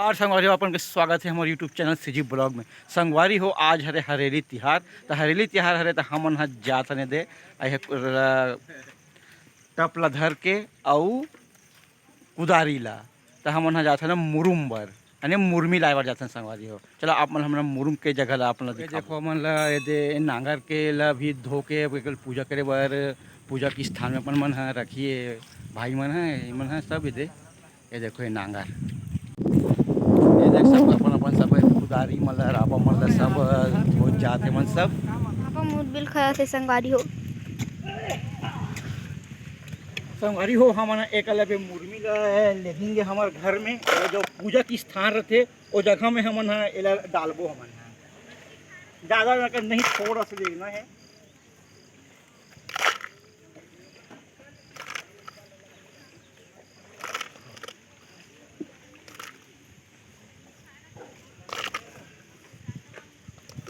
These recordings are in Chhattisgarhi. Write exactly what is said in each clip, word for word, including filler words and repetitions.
और संगवारी हो, अपन के स्वागत है हमारे YouTube चैनल सीजी ब्लॉग में। संगवारी हो, आज हरे हरेली तिहार, तो हरेली तिहार हरे, तो हमन ह जात हन ए दे, अहे, टप ला धर के अउ कुदारी ला, त हमन ह जाथन मुरुम बर, यानी मुरमी लाए बर जाथन संगवारी हो। चलो, आप मन हमन मुरुम के जगह ला आप मन ला ये दिखाबो। देखो, हमन ला ये दे नांगर के ला भी धो के एकर पूजा करे बर, पूजा के स्थान में अपन मन ह रखिए। भाई मन ह, ये मन ह सब ये दे, ये देखो ये नांगर, ये देख सब अपन अपन सब कुदारी मन ला, रापा मन ला सब धोत जात हे मन सब। पापा मुंह बिल खड़ा थे संगवारी हो। संगवारी हो, हमन एकर ला अभी मुरमी ला लेगेंगे हमर घर में। वो जो पूजा के स्थान रथे, वो जगह में हमन ह एला डालबो हमन ह। ज्यादा अगर नहीं, थोड़ा सा लेगना है।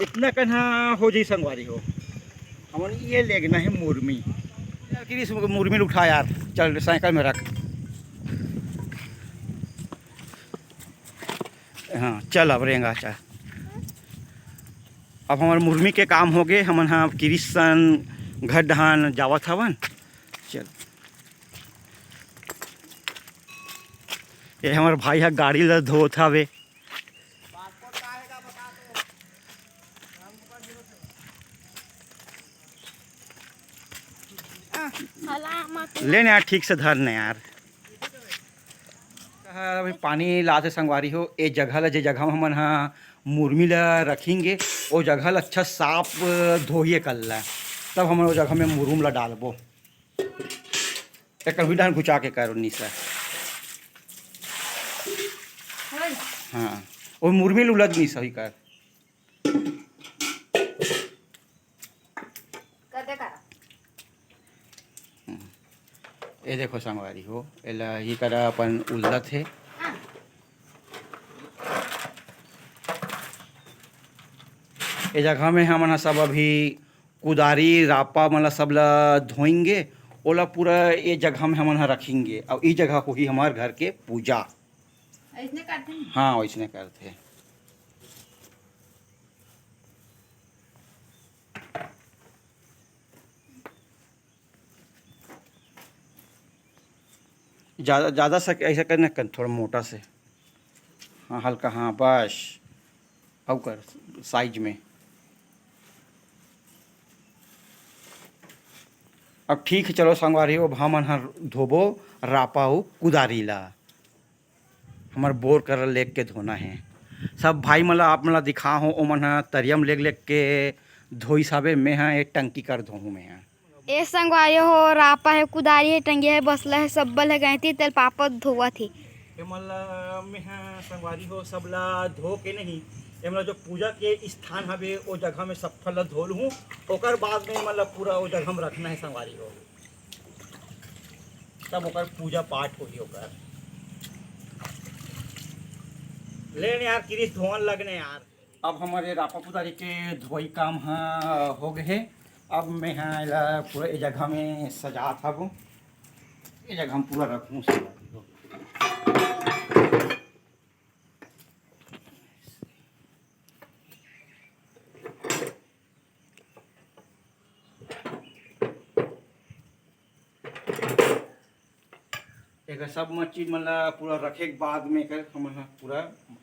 इतना कन्हा हो जाई संगवारी हो, हमन ये लेगना है मुरमी। यार, किरिस मुरमी ल उठा यार, चल साइकिल में रख। हाँ, चल अब रेंगा, चल। अब हमर मुरमी के काम होगे, हमन ह किरिस सन घर डहान जावत हवन। चल, ये हमर भाई ह गाड़ी ल धोत हवे। ले न यार, ठीक से धर न यार। अभी पानी लात हे संगवारी हो, ए जगह ल, जे जगह म हमन ह मुरमी ल रखेंगे, ओ जगह ल अच्छा साफ धोइए कर ल, तब हमन ओ जगह में मुरुम ल डालबो। एकर भी डान घुचा के कर निशा। हाँ, ओ मुरमी ल उलद निशा ही कर। कर दे करा। हम्म। ए देखो संगवारी हो, एला ही करा अपन उलदत हे। ए जगह में हमन ह सब अभी कुदारी, रापा मन ला सब ला धोएंगे, ओला पूरा ए जगह में हमन ह रखेंगे। अउ ई जगह होही हमर घर के पूजा। ऐसने करथे ना? हाँ, वैसने करथे। ज़्यादा, ज़्यादा सा ऐसा करना कर, थोड़ा मोटा से। हाँ, हल्का, हाँ, बस। अउ कर, साइज में। अब ठीक है, चलो संगवारी हो, अब हमन ह धोबो रापा अउ कुदारी ला। हमर बोर करा लेग के धोना हे। सब भाई मन ला, आप मन ला दिखा हो, ओमन ह तरिया म लेग लेग के धोइस हावे, मैं ह ए टंकी कर धोहूँ मैं ह। ए संगवारी हो, रापा हे, कुदारी हे, टंगिया हे, बसला हे, सब्बल हे, गैंती तेल पापा धोवत हे। एमन ला मैं ह संगवारी हो, सब ला धो के नहीं, एमन ला जो पूजा के स्थान हवे, ओ जगह में सफल ला धो लूँ, ओकर बाद में एमन ला पूरा ओ जगह में रखना हे संगवारी हो। तब ओकर पूजा पाठ होही ओकर। ले न यार, किरिस धोवन लग न यार। अब हमर ये रापा कुदारी के धोई काम ह हो गए हे। अब मैं ह एला पूरा ए जगह में सजात हबो। ए जगह हम पूरा रखूँ सब। एकर सब म चीज मन ला पूरा रखे के बाद में एकर हमन ह पूरा,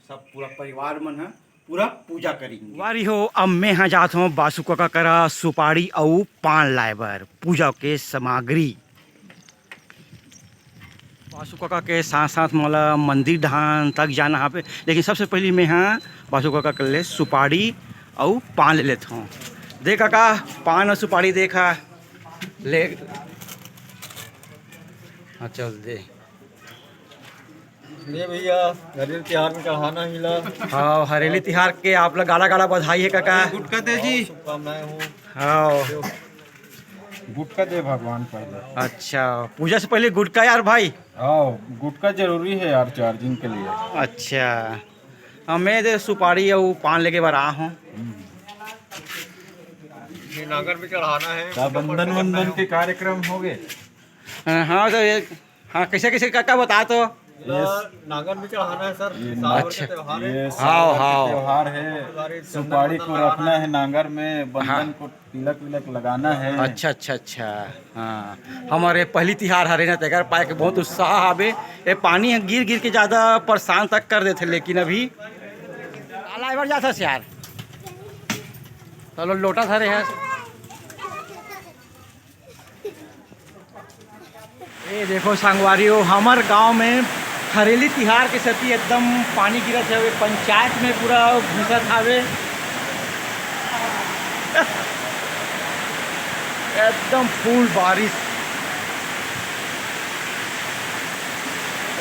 सब पूरा परिवार मन ह पूरा पूजा करेंगे। वारी हो, अब मैं ह जात हूँ बासु कका करा सुपारी अउ पान लाए बर पूजा के सामग्री। बासु कका के साथ साथ मोला मंदिर डहान तक जाना हावे, लेकिन सबसे पहली मैं ह बासु कका के ले सुपारी अउ पान ले लेत हूँ। दे कका, पान अउ सुपारी देखा। ले। हाँ, चल दे। ले भैया, हरेली तिहार में चढ़ाना मिला। हाँ, हरेली तिहार के आप ला गाड़ा गाड़ा बधाई है काका। गुटखा दे जी। शुभकामनाएं हो। हाँ। गुटखा दे भगवान पहले। अच्छा, पूजा से पहले गुटखा यार भाई। हाँ, गुटखा जरूरी है यार चार्जिंग के लिए। अच्छा, हाँ, मैं दे सुपारी अउ पान लेके बर आ हूँ। हम्म। ये नागर भी चढ़ाना है। का बंधन वंदन के कार्यक्रम हो गए? हाँ, तो ये, हाँ, कैसे, कैसे, काका, बता तो। ये स- नांगर भी चढ़ाना है सर, ये साल भर अच्छा। का त्योहार है। ये साल भर का त्योहार है। सुपारी को रखना है नांगर में, बंधन को तिलक विलक लगाना है। अच्छा, अच्छा, अच्छा। हाँ, हमर ये पहली तिहार हरे ना, तेकर पाए के बहुत उत्साह हवे। ये पानी ह गिर गिर के ज्यादा परेशान तक कर देथे, लेकिन अभी लाइवर जाथस यार। चलो, लोटा धरे है। ए देखो संगवारी हो, हमर गांव में हरेली तिहार के सेती एकदम पानी गिरत हवे, पंचायत में पूरा घुसत हवे, एकदम फुल बारिश।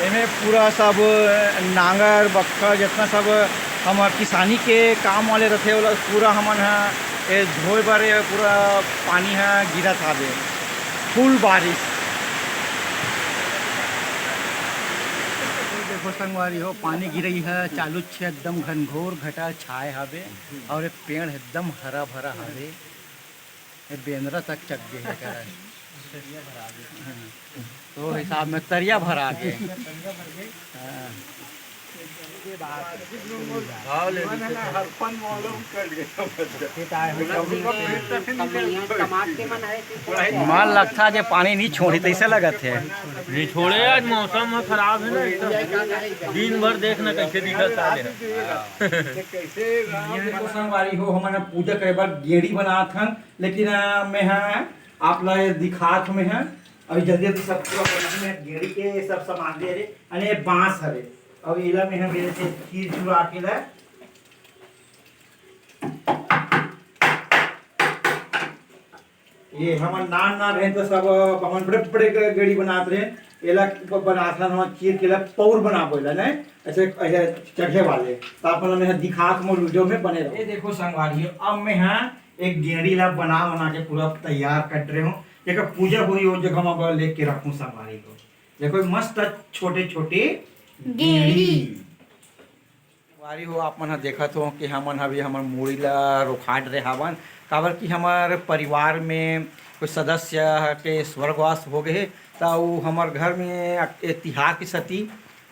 एमे पूरा सब नांगर बक्खर जितना सब हमर किसानी के काम वाले रथे, ओला पूरा हमन ह ए धोए बर ए पूरा पानी ह गिरत हावे, फुल बारिश। देखो संगवारी हो, पानी गिरई ह चालू छे, एकदम घनघोर घटा छाए हावे और ये पेड़ एकदम हरा भरा हावे। ये बेंदरा तक चघ गे हे करा। हाँ। तो हिसाब में तरिया भरा गे। हाँ। मन लगता जे पानी नहीं छोड़ी तैसे लगत है। नहीं छोड़े, आज मौसम ह खराब है ना, एकदम दिन भर देखना कैसे दिखत है। संगवारी हो, हमन पूजा करे बर गेड़ी बनात हन, लेकिन, अ, मैं ह आप ला ये दिखात हूँ मैं ह। अभी जल्दी जल्दी सब पूरा बनाहूँ मैं, गेड़ी के सब सामान दे रे, अने ये बांस हरे, अब एला मैं ह मेरे से चीर चुरा के ला, ये हमन नान नान रहे तो सब हमन बड़े बड़े ग-, गेड़ी बनात रहे, एला ब-, बनात हन हमन चीर के ला पौर बनाबो एला, नहीं? ऐसे, ऐसे चढ़े वाले, तो आप मन ल मैं ह दिखात हूँ वीडियो में बने रहो। ये देखो संगवारी हो, अब मैं ह एक गेड़ी ला बना बना के पूरा तैयार कर रहे हूँ। जेकर पूजा होही, वो जगह में लेके रखूँ संगवारी हो। देखो, मस्त छोटे छोटे गेड़ी। गेड़ी। संगवारी हो, आप मन ह देखत हो कि हमन ह अभी हमर मुड़ी ला रोखाट रहे हावन, काबर कि हमर परिवार में कोई सदस्य के स्वर्गवास हो गए हे, त उ हमर घर में ए तिहार के सेती,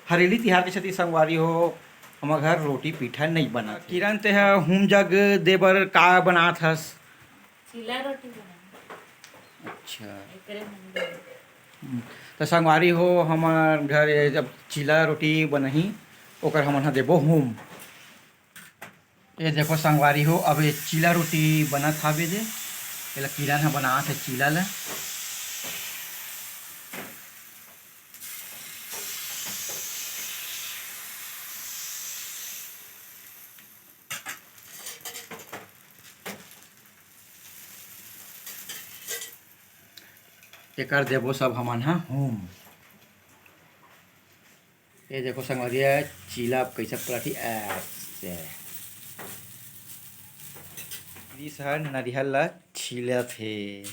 हरेली तिहार के सेती संगवारी हो, हमर घर रोटी पीठा नइ बनत हे। किरण, तेहा हूम जग दे बर का बनात हस? चीला रोटी बनाना। अच्छा। एकरे मन में। हम्म, त संगवारी हो, हमर घर ये जब चीला रोटी बनही, ओकर हमन ह देबो हूम। ये देखो संगवारी हो, अब ये चीला रोटी बनत हावे जे, एला किरण ह बनात हे चीला ला। एकर देबो सब हमन ह हूम। ये देखो संगवारी, चीला अब कैसे पलटी, ऐसे। पुलिस ह नरिहर ला छीलत हे।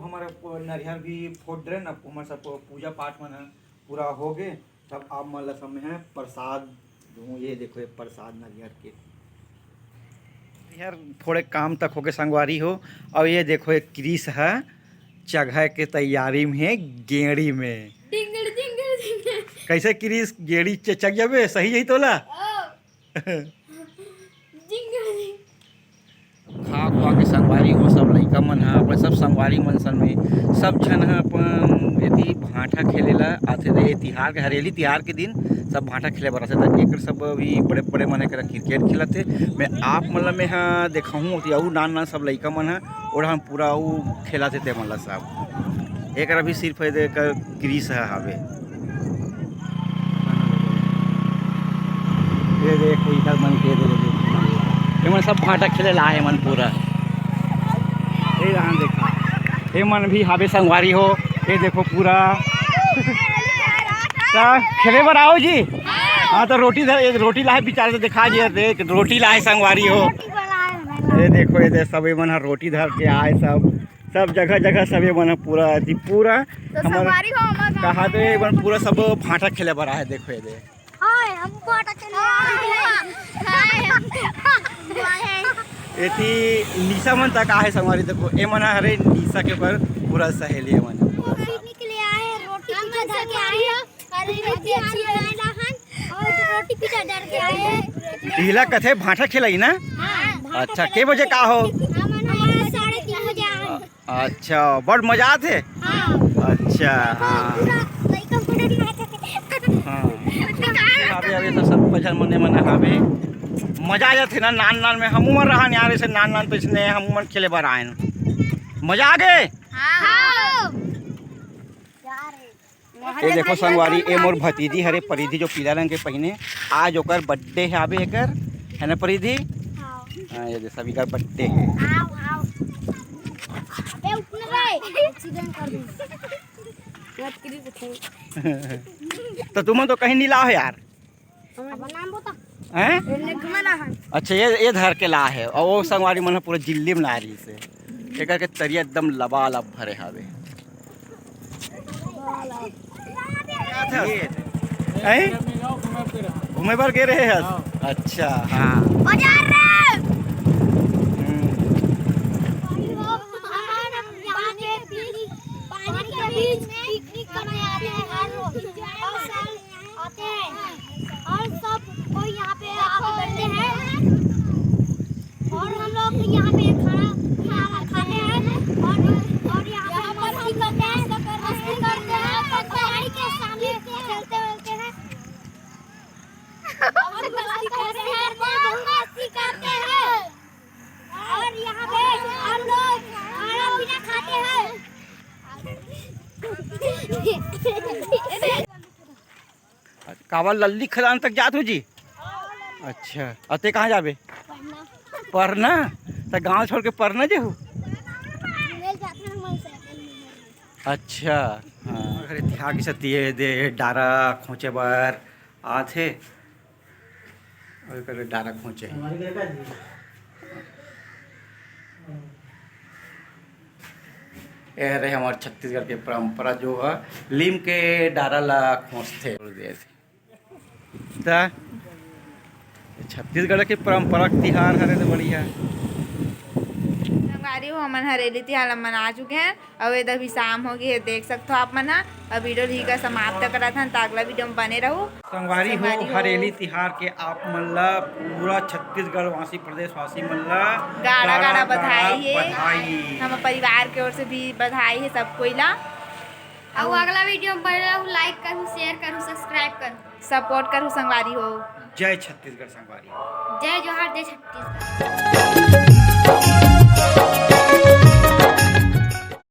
हमर नरियर भी फोड़ डरे न, हमर सब पूजा पाठ मन ह पूरा हो गे। तब आप मन ला सब में है प्रसाद दूँ। ये देखो, ये प्रसाद नरियर के। यार, थोड़े काम तक होके संगवारी हो। और ये देखो, ये क्रिस है चघे के तैयारी में, गेड़ी में। डिंगड़, डिंगड़, डिंगड़। कैसे क्रिस, गेड़ी च-, चघ जाबे, सही यही तोला? ओ। डिंगड़, डिंगड़। खा खुआ के संगवारी हो, सब लइका मन ह, अपन सब संगवारी मन सन में, सब झन ह अपन एती भांटा खेले ला आथे। दे, तिहार के, हरेली तिहार के दिन सब भांटा खेले बर आथे। त एकर सब भी बड़े बड़े मन ह, एकर क्रिकेट खेलत हे। मैं आप मन ला मैं ह देखाहूँ, ओती अउ नान नान सब लइका मन ह, ओढ़ा पूरा अउ खेलत हे ते मन ला सब। एकर अभी सिर्फ एदे कर क्रिस ह हावे। ये देखो, इधर मन के, ये देखो, ये मन सब भांटा खेले ला हे मन पूरा। ये यहाँ देखा, ये मन भी हावे संगवारी हो। ये देखो पूरा। त खेले बर आओ जी। हाँ, त रोटी धर, ये रोटी लाहे, विचार से दिखा दिया, देख, रोटी लाहे संगवारी हो। ये देखो, ये दे सब ये मन ह रोटी धर के आए सब। सब जगह जगह सब ये मन ह पूरा एती पूरा तो हमर संगवारी हो, हमर गाँव कहा में ते ये मन पूरा सब भांटा खेले बर आए। देखो ये दे। हाय, हम भांटा खेले आए हैं। हाय, हम, हाय। एती निशा मन तक आहे संगवारी। देखो, ए मन हरे निशा के ऊपर पूरा सहेली ए मन पूरा सब। पिकनिक ले आए, रोटी पीछा धर के आए हैं। अरे, रोटी अच्छी बनाए ला हन और रोटी पीछा धर के आए हैं। इला कथे भांटा खेलाई ना? हाँ, भांटा अच्छा, खेलाई। के बजे का हो? हम हमारे साढ़े तीन बजे आए हैं। अच्छा, बड़ मजा आथे? हाँ। अच्छा, हाँ। पूरा लइका मन नाचत हे। हाँ। अबे, अबे तो सब बजन मने मन हावे। मजा आ जाथे ना, नान नान में हमू मन रहन यार, ऐसे नान नान तो इसने हमू मन खेले बर आएन। मजा आ गे? हाँ। ये देखो संगवारी, ए मोर भतीजी हरे परिधि, जो पीला रंग के पहिने, आज ओकर बर्थडे हे आबे एकर, है ना परिधि? हाँ। हाँ, ये दे, सभी का बर्थडे हे। आओ, आओ। अबे उठ ना बे। एक्सीडेंट कर दूंगा। मत करी कुछ। तो तुमन तो कहीं नहीं लाओ यार। अपन नाम बता। हैं? एने घुमा ना है। अच्छा, ये, ये धर के ला हे, और वो संगवारी मन ह पूरा जिल्ली में ला रही से। एकर के तरिया एकदम लबालब भरे हावे। हैं? घूमे बर गे रहे हस? अच्छा, हाँ। बाजार रे। हम्म। पानी के बीच, पानी के बीच पिकनिक करने आते हैं हर रोज। हर साल आते हैं और सब कोई यहाँ पे आके बैठते हैं और हम लोग यहाँ पे खाना, खाना खाते हैं और, और यहाँ पे मस्ती करते हैं, मस्ती करते हैं, पहाड़ी के सामने खेलते वेलते हैं। और मस्ती करते हैं, बहुत मस्ती करते हैं। और यहाँ पे हम लोग खाना पीना खाते हैं। काबर लल्ली खदान तक जात हो जी? अच्छा, अते कहाँ जाबे? परना। त गांव छोड़ के परना जे हो? अच्छा, हाँ। अगर इतिहास के सती है दे डारा खोचे बर आथे। अउ एकर डारा खोचे हे। ए हरे हमर छत्तीसगढ़ के परंपरा, जो ह लीम के डारा ला खोचथे। त छत्तीसगढ़ के परंपरा के तिहार हरे, त बढ़िया। संगवारी हो, हमन हरेली तिहार ला मना चुके हैं। अउ एदे अभी शाम हो गे हे, देख सकथो आप मन ह। अब वीडियो ल इही का समाप्त करत हन, त अगला वीडियो में बने रहू। संगवारी हो, संगवारी हो। हरेली तिहार के आप मन ला पूरा छत्तीसगढ़ वासी, प्रदेश वासी मन ला गाड़ा गाड़ा गाड़ा गाड़ा बधाई हे। बधाई। हमर परिवार के ओर से भी बधाई हे सब कोई ला। अउ अगला वीडियो में बने रहू, like करू, share करू, subscribe करू। Support करू संगवारी हो। जय छत्तीसगढ़ संगवारी। जय जोहार, जय छत्तीसगढ़।